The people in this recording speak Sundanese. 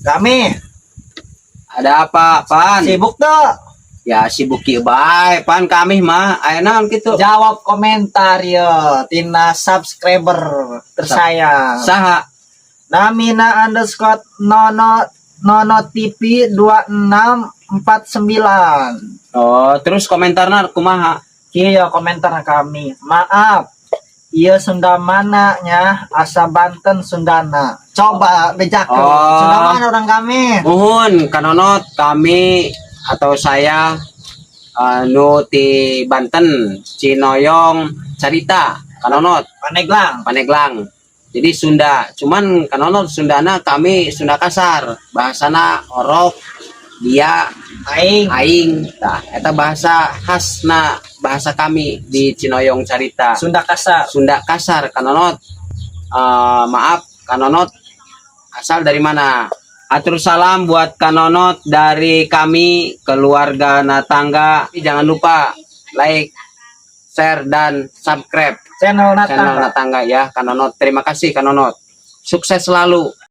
Kami Ada apa, Pan? Sibuk tuh. Ya, sibuk kieu bae, Pan, kami mah. Aya naon kitu? Jawab komentar ya tina subscriber tersayang. Saha? Namina _nono nono TV 2649. Oh, terus komentarna kumaha? Kieu komentar kami. Maaf. Iya, Sunda mana nya, asa Banten Sundana. Coba bejakeun. Oh. Sunda mana orang kami? Muhun, Kanonot, kami atau saya nu ti Banten, Cinoyong, Carita, Kanonot, Paneglang. Paneglang. Jadi Sunda, cuman Kanonot Sundana kami Sunda kasar, bahasana orok, dia, Aing. Aing, tah eta bahasa khasna bahasa kami di Cinoyong Carita. Sunda kasar. Sunda kasar, Kanonot. Maaf, Kanonot asal dari mana? Atur salam buat Kanonot dari kami keluarga Natangga. Jangan lupa like, share, dan subscribe channel channel Natangga. Natangga ya, Kanonot. Terima kasih, Kanonot. Sukses selalu.